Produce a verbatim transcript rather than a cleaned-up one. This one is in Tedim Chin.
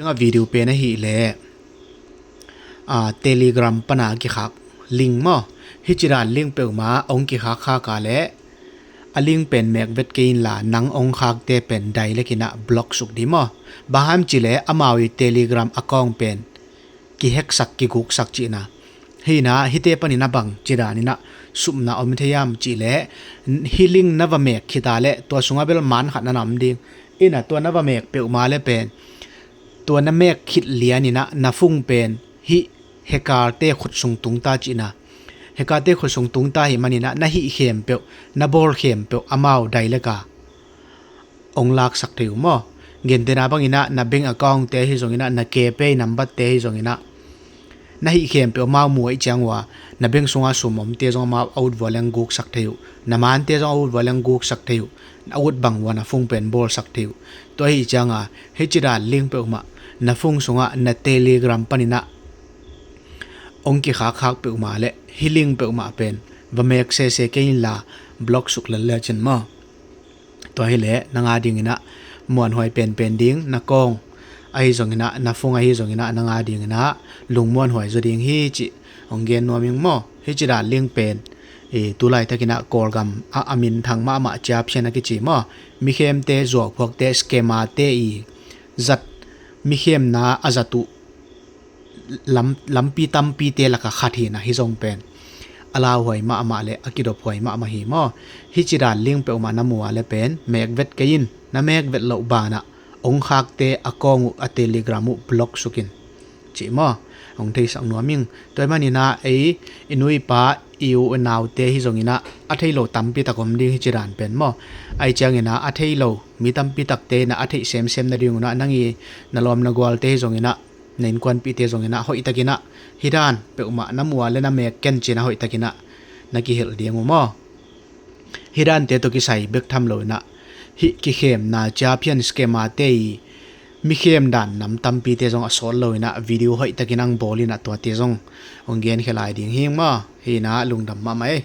A video pen ahih leh, a, Telegram pana kikhak link maw? Hih ci dan link peuhmah hong kikhakkhak a leh a link pen mek vet kei inla nang hong khakte pen direct in ah block suk ding maw? Bang hang hiam cih leh amau i Telegram account pen kiheksak, kiguksak cihna. Hi in ah hihte panin ah bang ci dan in ah supna om thei hiam cih leh, hih link na va mek khit a leh tua sungah bel man khat na na om ding. In ah tua na va mek peuhmah leh pen tua na mek khit lian in ah na phone pen hih hackerte khut sung tung ta cihna. Hackerte khut sung tung ta ahih manin ah na hih khempeuh, na bawl khempeuh amau direct a hong laksak thei uh maw? Gentehna bangin ah na bank accountte ahi zongin ah, na KPay numberte ahi zongin ah, na hih khempeuh amau mu ahih ciang ua, na bank sunga sum omte zong amau a ut vua leng guksak thei uh, na mante zong a ut vua leng guksak thei uh, a ut bang ua na phone pen bawlsak thei uh. Tua ahih cianga hih ci dan link peuhmah na phone sungah na Telegram panin ah hong kikhakkhak peuhmah leh hih link peuhmah pen va mek sese kei inla block suk lel lecin maw? Tua hi leh nang a dingin ah muanhuai penpen ding, na kawng ahi zongin ah, na phone ahi zongin ah, nang a dingin ah lungmuanhuai zaw ding hi cih hong gen nuam ing maw? Hih ci dan link pen, i, tu laitakin ah Kawlgam ah a minthang mahmah Chia Phian a kici maw? Mikhemte, zuauphuakte, scammerte i zat, mikhemna a zat uh lam, lampi tampite lakah khat hi in ah, hih zong pen a lauhuai mahmah leh a kidophuai mahmah hi maw? Hih ci dan link peuhmah na mu a leh pen mek vet kei in, na mek vet loh banah hong khakte account uh, a Telegram uh block suk in cih maw? Hong theisak nuam ing. Tua ahih manin ah ei, i nu i pa, i u i naute hi zongin ah a thei lo tampi tak om ding hih ci dan pen maw? Ahih ciangin ah a thei lo mi tampi takte in ah a theih semsem nadingun ah nang i na lawm na gualte hi zongin ah, na innkuanpihte zongin ah hoihtakin ah hih dan peuhmah na mu a leh na mek ken ci in ah hoihtakin ah na kihelh ding uh maw? Hih dante tawh kisai bek tham lo in ah, hih kikhemna Chia Phian scammerte i mikhem dan nam tampite zong a sawt lo in ah video hoihtakin hong bawl in ah tuate zong hong genkhia lai ding hi ing maw? Hi in ah lungdam mahmah ei.